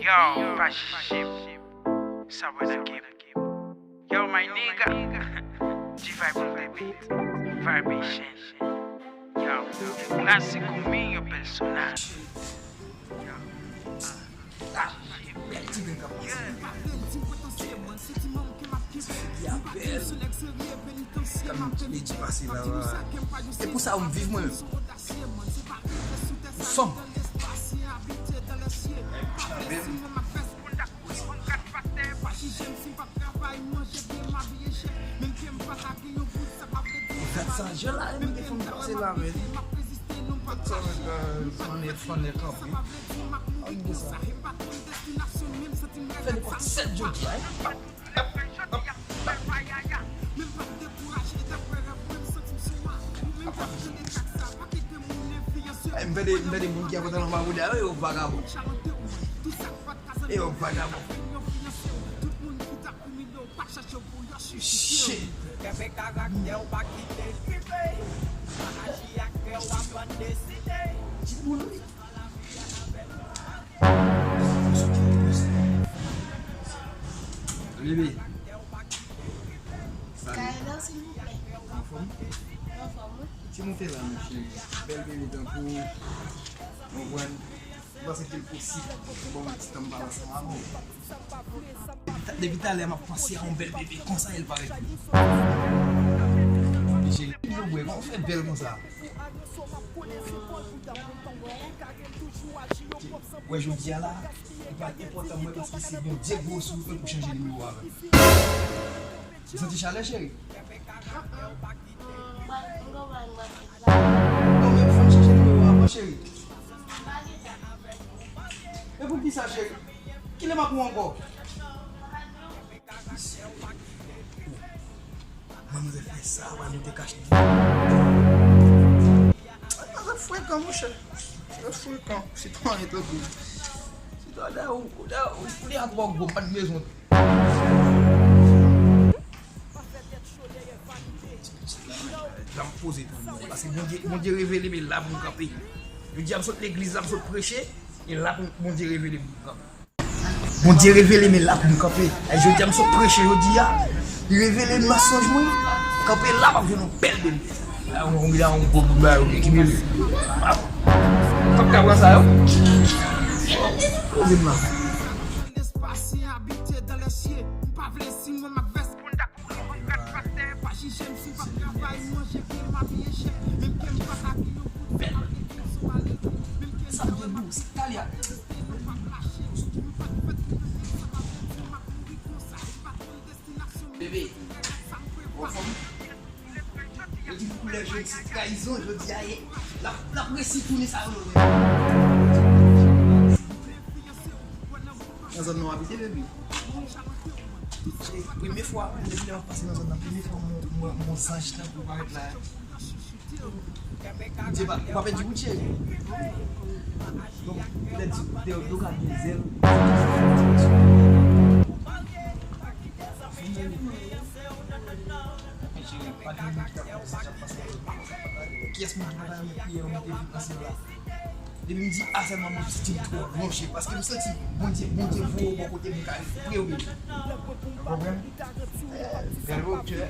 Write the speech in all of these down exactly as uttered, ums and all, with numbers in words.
Yo, pa jije m. Sa wè nan game. Yo, my nigga. G-Vibe on the beat. Vibration. Yo, klasiko mi yo personal. Yo, ah, pa jije m. Bèl ti grenn k ap pase. Yeah. Ti fi a bèl. Gade ti fi pase la, la. E pou sa, ou m viv mwen menm. Ou fanm. Ou fè sa, jan la, e mete fanm pase la, men. Fè sa, men, fann, fann, fann, kanpe. Fè nenpòt sèt jodi a, hein. Ay, m tande, m tande moun ki ap antre nan Barbouda yo, yo vagabon. E yo vagabon. Shit. Ti boul, wi. Bebe. Salut. Karenan, silvouplè. Anfòm? Anfòm, wi. Ti moute la, monchè. Bèl bebe tankou w. Konprann? M panse ke l posib pou ban mwen ti tan m pale ansanm avè w. Depi talè, m ap panse a yon bèl bebe konsa, e l parèt vre. Cheri, ki bwè, kòman w fè bèl konsa? Wè, jodi a la, li pa enpòtan mwen paske se Bondye gwo sou mwen pou chanje nimewo avè m. Ou santi chalè, cheri? Non, men fò n chanje nimewo avan, cheri. E poukisa, cheri? Kilè m ap wè w ankò? Manzè fè sa, wè nou te kache. Manzè frekan, monchè. Manzè frekan. Se pa anyen tankou. Se pa da ou, da ou, ou te a twò gwo, m pa t bezwen. Jan m poze tann mwen, paske Bondye, Bondye revele m, e la pou m kanpe. Yo di a m sot legliz la, m sot preche, e la pou Bondye revele m pou m kanpe. Bondye revele m, e la pou m kanpe. E jodi a m sot preche jodi a, li revele m nan sonj mwen, kanpe la, m ap jwenn yon bèl bebe. La, yon, yon, yon gwo bout bagay, yon ki mele. Pap ka pran sa, yo. Poze m la. Sa m gen dou, se Talia. Bebe, ou anfòm? Yo di koulè jòn se trayizon, jodi a, l ap, l ap resi tounen sa yo, non. Nan zòn nan w abite, baby? Se premye fwa, depi lè m ap pase nan zòn nan, premye fwa m wè, m wè, m wè yon zanj tankou w parèt la. Bondye pa, ou pa pèdi wout, cheri. Donk, lè di, de, de w ka gen zèl. Cheri, pa gen moun ki ta pran zanj ap pase nan zòn nan. Kiyès moun ki pa ta renmen priye yo mete vi nan syèl la? Depi m di a sèlman, mwen santi m twò branche, paske m santi Bondye, Bondye voye w bò kote m ka ret pre w, bebe. Ou konprann? Eh, gade w, chè.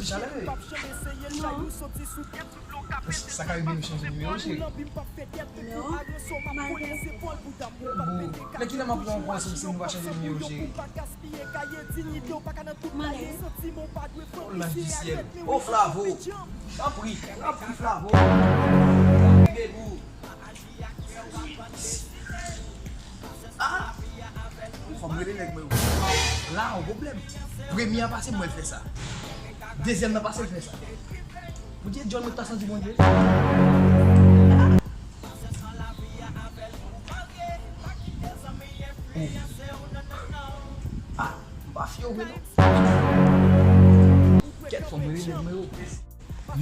Chalè, bebe. Sa ka rive nou chanje nimewo, cheri? Non, m pa gen. Bon, men kilè m ap pran w pran sou si nou pa chanje nimewo, cheri? Malè. Oh, lanj di syèl. Oh, Flavo. Tanpri, tanpri, Flavo. Tanpri, bebe. Ah! Fò m rele nèg mwen yo. La, yon pwoblèm. Premye a pase, mwen fè sa. Dezyèm nan pase, l fè sa. Bondye, John, mwen ta santi Bondye. Oh. Ah, m pa fye w vre non. Kèt, fò m rele nèg mwen yo.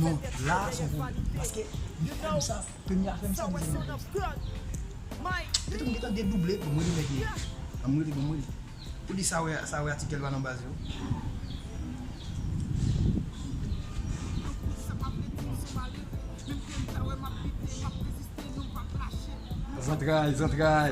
Non, la, se yon pwoblèm. Paske, li fè m sa, premye a fè m sa, li fè m sa. Epi m gentan dedouble, bon, mwen li nèg li. Ban m rele, ban m rele. Ou di sa wè, sa wè atikèl pa nan baz yo. Zantray, zantray.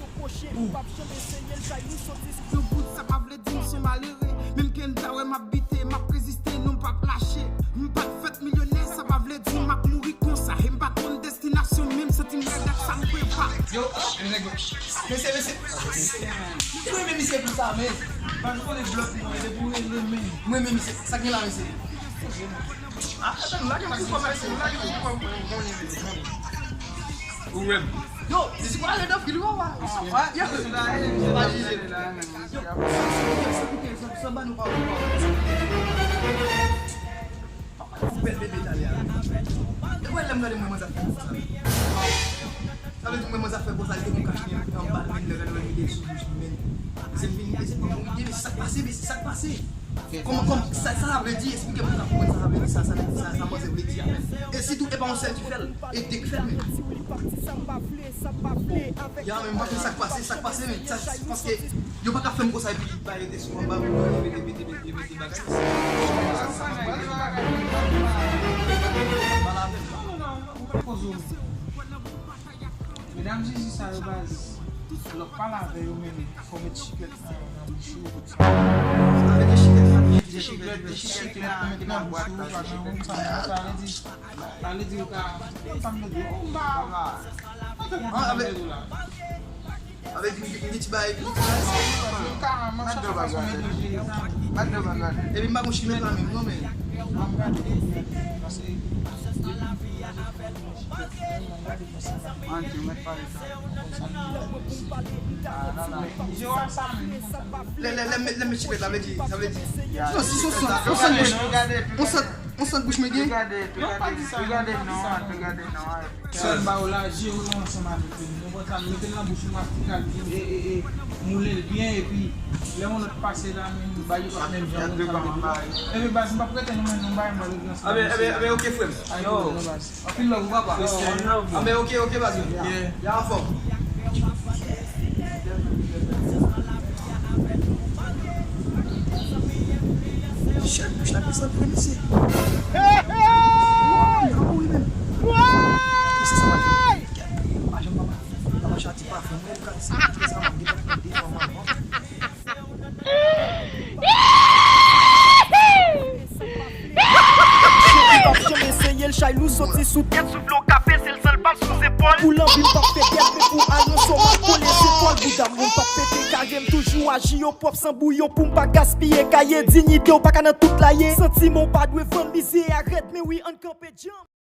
Yo koche, m p ap janm eseye l, Jaylou soti sou yon bout, sa pa vle di m se malere. Menm ke n ta wè m ap bite, m ap reziste, non m p ap lache. M pa t fèt milyonè, sa pa vle di m ap mouri konsa. E m pa t konn destinasyon m, men m santi m rèd ak sa m prevwa. Yo, nèg yo. Mesye, mesye. Mwen renmen misye pou sa, men. Pas konnen blòk mwen, depi w rele men. Mwen renmen misye. Sa k gen la, mesye? Ah, atann, lage m pou kòmèse, lage m pou kòmèse. Ou menm. Yo, mizik la red anpil, wi, papa. Yo, pa jije. Yo, sa, sa, sa, sa, sa, sa, ban nou pawòl, pawòl. Papa, yon bèl bebe talè a. E wè, lè m gade mwen, mwen sa fè konsa. Sa vle di mwen, mwen sa fè konsa, li te gon kach li anba l, men lè gade mwen, li te sou bouch li, men. Se vin, se pa bon ide, men sa k pase, men se sa k pase. Kòman, kòman, sa, sa vle di, eksplike mwen sa, kòman sa vle di, sa, sa, sa, sa manzè vle di a, men. E sitou, e pa yon sèl ki fè l, e de k fè l, men. Ya, men, m pa konn sa k pase, sa k pase, men, sa, paske yo pa ka fè m konsa, epi ba yo te sou anba, mete, mete, mete, mete bagay. Pala avè m. Medam Jezi sa yo baz, lè w pale avè yo, men fò w met chiklèt nan, nan bouch ou, tout sa. Avèk chiklèt, chiklèt, chiklèt, met nan bouch ou, pa gen yon sa, sa vle di, sa vle di ou ka, sa m vle di, ou m pa, mwen te kontan sa m vle di la. Avèk yon, yon ti bagay, yon ti bagay. Ou ka manchè sa pa sou medanje, sa. Epi m pa gon chiklèt la menm, non, men. Ban m gade, paske Lè, lè, lè, lè m met chiklèt la, vle di, sa vle di. Non, si se yon sant, yon sant bouch, yon sant, yon sant bouch mwen gen. Sèl ba w la, je w yo ansanm avèk li. Ou konprann sa, mete l nan bouch ou, mastika l byen, e, e, e, moule l byen, epi lè yon lòt pase la, menm, ba yo pa menm jan, ou konprann sa, mete l. Epi baz, m p ap rete non, men non, bay mwen regle ansanm avèk misye. Anben, anben, anben, oke, frè m. Yo. Anpil love, papa. Respè. Anben, oke, oke, baz. Yeah. Ya, anfòm. Shit, bouch la plis anpil, mesye. Wow, li anwo wi menm. Mesye, sa pa fè. Pa janm pa, pa mache a ti pafèm, men, gad sa, sa, m ap gen tan pou de fwa m anvan. Li p ap janm eseye l, Jaylou soti sou tèt, soufle w ka peze l san l pa sou zepòl. Pou lanbi m p ap fè kèt, men pou al nan sò m ap kole zepòl. Bouda m ron p ap pete kare, m toujou aji yo pwòp san bouyon pou m pa gaspiye kaye. Diyite w pa ka nan tout laye. Santiman w pa dwe vann, mize a rèd, men wi, ann kanpe djanm.